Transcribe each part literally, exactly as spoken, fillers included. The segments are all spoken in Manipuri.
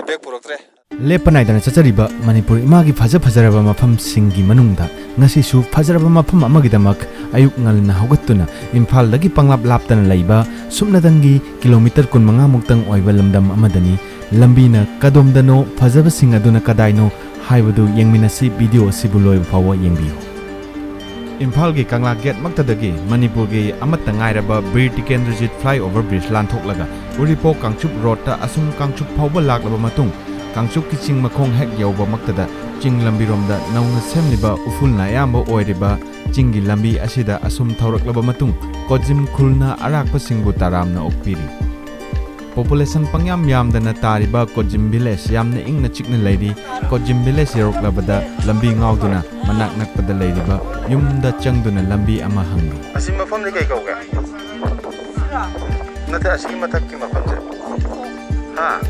ꯕꯦꯛ ꯄꯨꯔꯛꯇ꯭ꯔꯦ꯫ ꯂꯦꯞꯄ ꯅꯥꯏꯗꯅ ꯆꯠꯆꯔꯤꯕ ꯃꯅꯤꯄꯨꯔ ꯏꯃꯥꯒꯤ ꯐꯖ ꯐꯖꯔꯕ ꯃꯐꯝꯁꯤꯡꯒꯤ ꯃꯅꯨꯡꯗ ꯉꯁꯤꯁꯨ ꯐꯖꯔꯕ ꯃꯐꯝ ꯑꯃꯒꯤꯗꯃꯛ ꯑꯌꯨꯛ ꯉꯟꯅ ꯍꯧꯒꯠꯇꯨꯅ ꯏꯝꯐꯥꯜꯗꯒꯤ ꯄꯪꯂꯥꯞ ꯂꯥꯞꯇꯅ ꯂꯩꯕ ꯁꯨꯞꯅꯇꯪꯒꯤ ꯀꯤꯂꯣꯃꯤꯇꯔ ꯀꯨꯟꯃꯉꯥ ꯃꯨꯛꯇꯪ ꯑꯣꯏꯕ ꯂꯝꯗꯝ ꯑꯃꯗꯅꯤ꯫ ꯂꯝꯕꯤꯅ ꯀꯗꯣꯝꯗꯅꯣ, ꯐꯖꯕꯁꯤꯡ ꯑꯗꯨꯅ ꯀꯗꯥꯏꯅꯣ ꯍꯥꯏꯕꯗꯨ ꯌꯦꯡꯃꯤꯟꯅꯁꯤ꯫ ꯚꯤꯗꯤꯑꯣ ꯑꯁꯤꯕꯨ ꯂꯣꯏꯕ ꯐꯥꯎꯕ ꯌꯦꯡꯕꯤꯌꯨ꯫ ꯏꯝꯐꯥꯜꯒꯤ ꯀꯪꯂꯥ ꯒꯦꯠꯃꯛꯇꯗꯒꯤ ꯃꯅꯤꯄꯨꯔꯒꯤ ꯑꯃꯠꯇ ꯉꯥꯏꯔꯕ ꯕꯤꯔ ꯇꯤꯀꯦꯟꯗ꯭ꯔꯖꯤꯠ ꯐ꯭ꯂꯥꯏꯑꯣꯚꯔ ꯕ꯭ꯔꯤꯖ ꯂꯥꯟꯊꯣꯛꯂꯒ ꯎꯔꯤꯄꯣꯛ ꯀꯥꯡꯆꯨꯞ ꯔꯣꯗꯇ ꯑꯁꯨꯝ ꯀꯥꯡꯆꯨꯞ ꯐꯥꯎꯕ ꯂꯥꯛꯂꯕ ꯃꯇꯨꯡ, ꯀꯥꯡꯆꯨꯞꯀꯤ ꯆꯤꯡ ꯃꯈꯣꯡ ꯍꯦꯛ ꯌꯧꯕꯃꯛꯇꯗ ꯆꯤꯡ ꯂꯝꯕꯤꯔꯣꯝꯗ ꯅꯧꯅ ꯁꯦꯝꯂꯤꯕ ꯎꯐꯨꯜꯅ ꯑꯌꯥꯝꯕ ꯑꯣꯏꯔꯤꯕ ꯆꯤꯡꯒꯤ ꯂꯝꯕꯤ ꯑꯁꯤꯗ ꯑꯁꯨꯝ ꯊꯧꯔꯛꯂꯕ ꯃꯇꯨꯡ, ꯀꯣꯖꯤꯝ ꯈꯨꯜꯅ ꯑꯔꯥꯛꯄꯁꯤꯡꯕꯨ ꯇꯔꯥꯝꯅ ꯑꯣꯛꯄꯤꯔꯤ꯫ ꯄꯣꯄꯨꯂꯦꯁꯟ ꯄꯪꯌꯥꯝ ꯌꯥꯝꯗꯅ ꯇꯥꯔꯤꯕ ꯀꯣꯖꯤꯝ ꯚꯤꯂꯦꯖ ꯌꯥꯝꯅ ꯏꯪꯅ ꯆꯤꯛꯅ ꯂꯩꯔꯤ꯫ ꯀꯣꯖꯤꯝ ꯚꯤꯂꯦꯖ ꯌꯧꯔꯛꯂꯕꯗ ꯂꯝꯕꯤ ꯉꯥꯎꯗꯨꯅ ꯃꯅꯥꯛ ꯅꯛꯄꯗ ꯂꯩꯔꯤꯕ ꯌꯨꯝꯗ ꯆꯪꯗꯨꯅ ꯂꯝꯕꯤ ꯑꯃ ꯍꯪꯂꯤ꯫ ꯑꯁꯤ ꯃꯐꯝꯗꯤ ꯀꯩ ꯀꯧꯒꯦ? ꯅꯠꯇꯦ, ꯑꯁꯤꯒꯤ ꯃꯊꯛꯀꯤ ꯃꯐꯝꯁꯦ꯫ ꯍꯥ?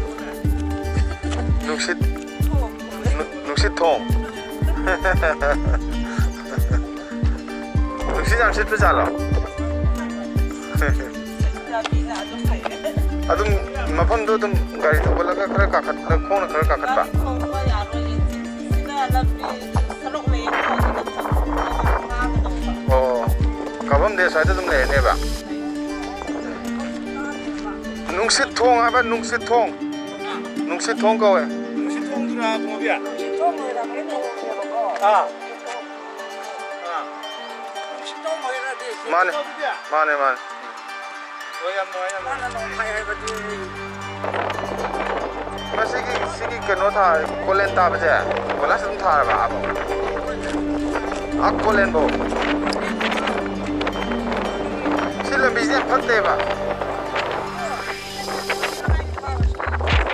ꯅꯨꯡꯁꯤꯠ, ꯅꯨ-, ꯅꯨꯡꯁꯤꯠ ꯊꯣꯡ꯫ ꯅꯨꯡꯁꯤꯠ ꯌꯥꯝ ꯁꯤꯠꯄ ꯖꯥꯠꯂꯣ? ꯑꯗꯨꯝ ꯃꯐꯝꯗꯣ ꯑꯗꯨꯝ ꯒꯥꯔꯤ ꯊꯧꯒꯠꯂꯒ ꯈꯔ ꯀꯥꯈꯠ-, ꯈꯣꯡꯅ ꯈꯔ ꯀꯥꯈꯠꯄ? ꯒꯥꯔꯤ ꯊꯧꯕ ꯌꯥꯔꯣꯏꯌꯦ꯫ ꯁꯤꯅ ꯂꯝꯕꯤ ꯁꯔꯨꯛ ꯂꯩꯌꯦ꯫ ꯑꯣ, ꯀꯥꯐꯝꯗꯤ ꯑꯁ꯭ꯋꯥꯏꯗ ꯑꯗꯨꯝ ꯂꯩꯔꯅꯦꯕ? ꯅꯨꯡꯁꯤꯠ ꯊꯣꯡ ꯍꯥꯏꯕ, ꯅꯨꯡꯁꯤꯠ ꯊꯣꯡ꯫ ꯅꯨꯡꯁꯤꯠ ꯊꯣꯡ ꯀꯧꯋꯦ꯫ ꯅꯨꯡꯁꯤꯠ ꯊꯣꯡꯗꯨꯔꯥ, ꯄꯨꯡꯉꯣꯕꯤ? ꯅꯨꯡꯁꯤꯠ ꯊꯣꯡ ꯑꯣꯏꯔꯝꯒꯅꯤ꯫ ꯑꯥ꯫ ꯑꯥ꯫ ꯅꯨꯡꯁꯤꯠ ꯊꯣꯡ ꯑꯣꯏꯔꯗꯤ꯫ ꯃꯥꯅꯦ꯫ ꯄꯨꯡꯉꯣꯕꯤ? ꯃꯥꯅꯦ, ꯃꯥꯅꯦ꯫ ꯍꯣꯏ, ꯌꯥꯝ ꯅꯨꯡꯉꯥꯏ, ꯌꯥꯝ ꯅꯨꯡꯉꯥꯏ꯫ ꯃꯥꯅ ꯅꯣꯡ ꯐꯥꯏ ꯍꯥꯏꯕꯗꯨ꯫ ꯃꯁꯤꯒꯤ, ꯁꯤꯒꯤ ꯀꯩꯅꯣ ꯊꯥ-, ꯀꯣꯂꯦꯟ ꯊꯥꯕꯁꯦ, ꯀꯣꯏꯂꯥꯁ ꯑꯗꯨꯝ ꯊꯥꯔꯕ ꯑꯥꯕꯧ? ꯑꯥ, ꯀꯣꯂꯦꯟꯕꯧ? ꯁꯤ ꯂꯝꯕꯤꯁꯦ ꯌꯥꯝ ꯐꯠꯇꯦꯕ꯫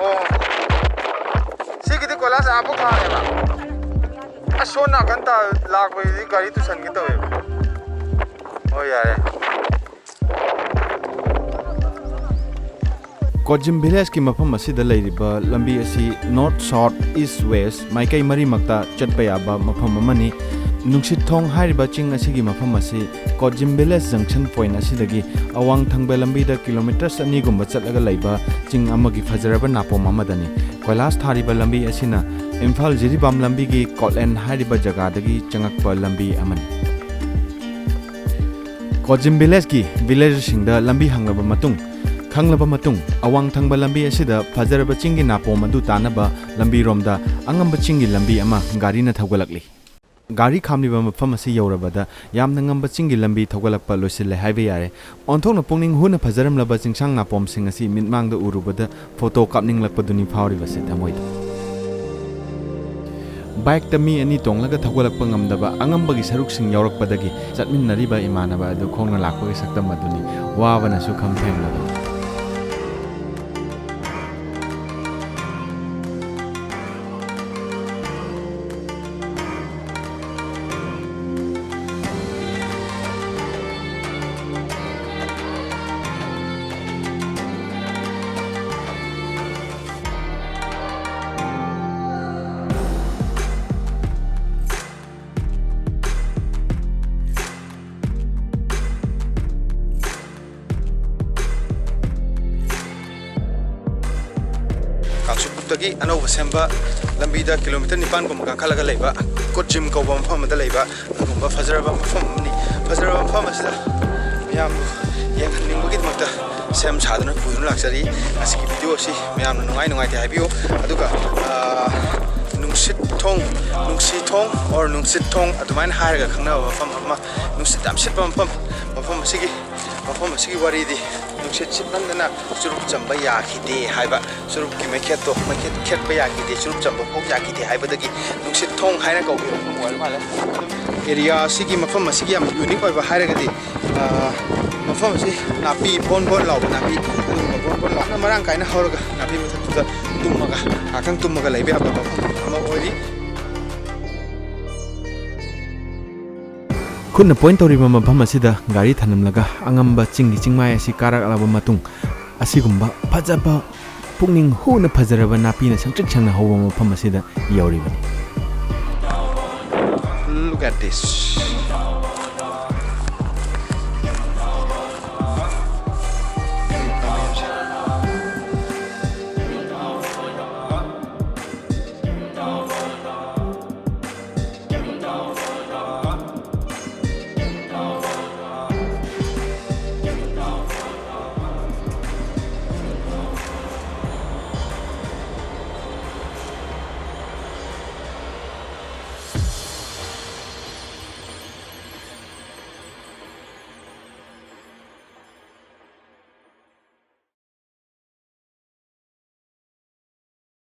ꯑꯣ꯫ ꯁꯤꯒꯤꯗꯤ ꯀꯣꯏꯂꯥꯁ ꯑꯥꯕꯧ ꯊꯥꯔꯦꯕ꯫ ꯑꯁ, ꯁꯣꯝ ꯅꯥꯀꯟ ꯇꯥ-, ꯂꯥꯛꯄꯁꯤꯗꯤ ꯒꯥꯔꯤ ꯇꯨꯁꯟꯒꯦ ꯇꯧꯋꯦꯕ꯫ ꯍꯣꯏ, ꯌꯥꯔꯦ꯫ ꯀꯣꯖꯤꯝ ꯚꯤꯂꯦꯖꯀꯤ ꯃꯐꯝ ꯑꯁꯤꯗ ꯂꯩꯔꯤꯕ ꯂꯝꯕꯤ ꯑꯁꯤ north, south, east, west ꯃꯥꯏꯀꯩ ꯃꯔꯤꯃꯛꯇ ꯆꯠꯄ ꯌꯥꯕ ꯃꯐꯝ ꯑꯃꯅꯤ꯫ ꯅꯨꯡꯁꯤꯠ ꯊꯣꯡ ꯍꯥꯏꯔꯤꯕ ꯆꯤꯡ ꯑꯁꯤꯒꯤ ꯃꯐꯝ ꯑꯁꯤ ꯀꯣꯖꯤꯝ ꯚꯤꯂꯦꯖ junction point ꯑꯁꯤꯗꯒꯤ ꯑꯋꯥꯡ ꯊꯪꯕ ꯂꯝꯕꯤꯗ ꯀꯤꯂꯣꯃꯤꯇꯔꯁ ꯑꯅꯤꯒꯨꯝꯕ ꯆꯠꯂꯒ ꯂꯩꯕ ꯆꯤꯡ ꯑꯃꯒꯤ ꯐꯖꯔꯕ ꯅꯥꯄꯣꯝ ꯑꯃꯗꯅꯤ꯫ ꯀꯣꯏꯂꯥꯁ ꯊꯥꯔꯤꯕ ꯂꯝꯕꯤ ꯑꯁꯤꯅ ꯏꯝꯐꯥꯜ ꯖꯤꯔꯤꯕꯥꯝ ꯂꯝꯕꯤꯒꯤ ꯀꯣꯠꯂꯦꯟ ꯍꯥꯏꯔꯤꯕ ꯖꯒꯥꯗꯒꯤ ꯆꯪꯉꯛꯄ ꯂꯝꯕꯤ ꯑꯃꯅꯤ꯫ ꯀꯣꯖꯤꯝ ꯚꯤꯂꯦꯖꯀꯤ ꯚꯤꯂꯦꯖꯔꯁꯤꯡꯗ ꯂꯝꯕꯤ ꯍꯪꯂꯕ ꯃꯇꯨꯡ, ꯈꯪꯂꯕ ꯃꯇꯨꯡ, ꯑꯋꯥꯡ ꯊꯪꯕ ꯂꯝꯕꯤ ꯑꯁꯤꯗ ꯐꯖꯔꯕ ꯆꯤꯡꯒꯤ ꯅꯥꯄꯣꯝ ꯑꯗꯨ ꯇꯥꯅꯕ ꯂꯝꯕꯤꯔꯣꯝꯗ ꯑꯉꯝꯕ ꯆꯤꯡꯒꯤ ꯂꯝꯕꯤ ꯑꯃ ꯒꯥꯔꯤꯅ ꯊꯧꯒꯠꯂꯛꯂꯤ꯫ ꯒꯥꯔꯤ ꯈꯥꯝꯂꯤꯕ ꯃꯐꯝ ꯑꯁꯤ ꯌꯧꯔꯕꯗ ꯌꯥꯝꯅ ꯉꯝꯕ ꯆꯤꯡꯒꯤ ꯂꯝꯕꯤ ꯊꯧꯒꯠꯂꯛꯄ ꯂꯣꯏꯁꯤꯜꯂꯦ ꯍꯥꯏꯕ ꯌꯥꯔꯦ꯫ ꯑꯣꯟꯊꯣꯛꯅ ꯄꯨꯛꯅꯤꯡ ꯍꯨꯅ ꯐꯖꯔꯝꯂꯕ ꯆꯤꯡꯁꯥꯡ ꯅꯥꯄꯣꯝꯁꯤꯡ ꯑꯁꯤ ꯃꯤꯠꯃꯥꯡꯗ ꯎꯔꯨꯕꯗ ꯐꯣꯇꯣ ꯀꯥꯞꯅꯤꯡꯂꯛꯄꯗꯨꯅꯤ ꯐꯥꯎꯔꯤꯕꯁꯦ ꯊꯃꯣꯏꯗ꯫ ꯕꯥꯏꯛꯇ ꯃꯤ ꯑꯅꯤ ꯇꯣꯡꯂꯒ ꯊꯧꯒꯠꯂꯛꯄ ꯉꯝꯗꯕ ꯑꯉꯝꯕꯒꯤ ꯁꯔꯨꯛꯁꯤꯡ ꯌꯥꯎꯔꯛꯄꯗꯒꯤ ꯆꯠꯃꯤꯟꯅꯔꯤꯕ ꯏꯃꯥꯟꯅꯕ ꯑꯗꯨ ꯈꯣꯡꯅ ꯂꯥꯛꯄꯒꯤ ꯁꯛꯇꯝ ꯑꯗꯨꯅꯤ꯫ ꯋꯥꯕꯅꯁꯨ ꯈꯝ ꯐꯦꯡꯂꯕꯅꯤ꯫ ꯀꯥꯡꯆꯨꯞꯇꯒꯤ ꯑꯅꯧꯕ ꯁꯦꯝꯕ ꯂꯝꯕꯤꯗ ꯀꯤꯂꯣꯃꯤꯇꯔ ꯅꯤꯄꯥꯟꯒꯨꯝꯕ ꯀꯥꯈꯠꯂꯒ ꯂꯩꯕ ꯀꯨꯠ ꯖꯤꯝ ꯀꯧꯕ ꯃꯐꯝ ꯑꯃꯗ ꯂꯩꯕ ꯑꯗꯨꯒꯨꯝꯕ ꯐꯖꯔꯕ ꯃꯐꯝ ꯑꯃꯅꯤ꯫ ꯐꯖꯔꯕ ꯃꯐꯝ ꯑꯁꯤꯗ ꯃꯌꯥꯝꯕꯨ ꯌꯦꯡꯍꯟꯅꯤꯡꯕꯒꯤꯗꯃꯛꯇ ꯁꯦꯝ ꯁꯥꯗꯨꯅ ꯄꯨꯗꯨꯅ ꯂꯥꯛꯆꯔꯤ꯫ ꯉꯁꯤꯒꯤ ꯚꯤꯗꯤꯑꯣ ꯑꯁꯤ ꯃꯌꯥꯝꯅ ꯅꯨꯡꯉꯥꯏ ꯅꯨꯡꯉꯥꯏꯇꯦ ꯍꯥꯏꯕꯤꯌꯨ꯫ ꯑꯗꯨꯒ, ꯑꯥ, ꯅꯨꯡꯁꯤꯠ ꯊꯣꯡ, ꯅꯨꯡꯁꯤ ꯊꯣꯡ or ꯅꯨꯡꯁꯤꯠ ꯊꯣꯡ ꯑꯗꯨꯃꯥꯏꯅ ꯍꯥꯏꯔꯒ ꯈꯪꯅꯕ ꯃꯐꯝ ꯑꯃ, ꯅꯨꯡꯁꯤꯠ ꯌꯥꯝ ꯁꯤꯠꯄ ꯃꯐꯝ, ꯃꯐꯝ ꯑꯁꯤꯒꯤ, ꯃꯐꯝ ꯑꯁꯤꯒꯤ ꯋꯥꯔꯤꯗꯤ ꯅꯨꯡꯁꯤꯠ ꯁꯤꯠꯃꯟꯗꯅ ꯆꯨꯔꯨꯞ ꯆꯝꯕ ꯌꯥꯈꯤꯗꯦ ꯍꯥꯏꯕ, ꯆꯨꯔꯨꯞꯀꯤ ꯃꯩꯈꯦꯠꯇꯣ, ꯃꯩꯈꯦꯠ ꯈꯦꯠꯄ ꯌꯥꯈꯤꯗꯦ, ꯆꯨꯔꯨꯞ ꯆꯝꯕ ꯐꯥꯎ ꯌꯥꯈꯤꯗꯦ ꯍꯥꯏꯕꯗꯒꯤ ꯅꯨꯡꯁꯤꯠ ꯊꯣꯡ ꯍꯥꯏꯅ ꯀꯧꯈꯤꯕ ꯃꯐꯝ ꯑꯣꯏꯔ ꯃꯥꯜꯂꯦ꯫ ꯑꯗꯨꯝ ꯑꯦꯔꯤꯌꯥ ꯑꯁꯤꯒꯤ, ꯃꯐꯝ ꯑꯁꯤꯒꯤ ꯌꯥꯝ ꯌꯨꯅꯤꯛ ꯑꯣꯏꯕ ꯍꯥꯏꯔꯒꯗꯤ, ꯑ, ꯃꯐꯝ ꯑꯁꯤ ꯅꯥꯄꯤ ꯕꯣꯟ ꯕꯣꯟ ꯂꯥꯎꯕ, ꯅꯥꯄꯤ ꯑꯗꯨꯒꯨꯝꯕ ꯕꯣꯟ ꯕꯣꯟ ꯂꯥꯎꯅ ꯃꯔꯥꯡ ꯀꯥꯏꯅ ꯍꯧꯔꯒ ꯅꯥꯄꯤ ꯃꯊꯛꯇꯨꯗ ꯇꯨꯝꯃꯒ, ꯉꯥꯏꯍꯥꯛꯇꯪ ꯇꯨꯝꯃꯒ ꯂꯩꯕ ꯌꯥꯕ ꯃꯐꯝ ꯑꯃ ꯑꯣꯏꯔꯤ꯫ ꯈꯨꯠꯅ ꯄꯣꯏꯟ ꯇꯧꯔꯤꯕ ꯃꯐꯝ ꯑꯁꯤꯗ ꯒꯥꯔꯤ ꯊꯅꯝꯂꯒ ꯑꯉꯝꯕ ꯆꯤꯡꯒꯤ ꯆꯤꯡꯃꯥꯏ ꯑꯁꯤ ꯀꯥꯔꯛꯂꯕ ꯃꯇꯨꯡ, ꯑꯁꯤꯒꯨꯝꯕ ꯐꯖꯕ, ꯄꯨꯛꯅꯤꯡ ꯍꯨꯅ ꯐꯖꯔꯕ ꯅꯥꯄꯤꯅ ꯁꯪꯇ꯭ꯔꯤꯛ ꯁꯪꯅ ꯍꯧꯕ ꯃꯐꯝ ꯑꯁꯤꯗ ꯌꯧꯔꯤꯕꯅꯤ꯫ Look at this.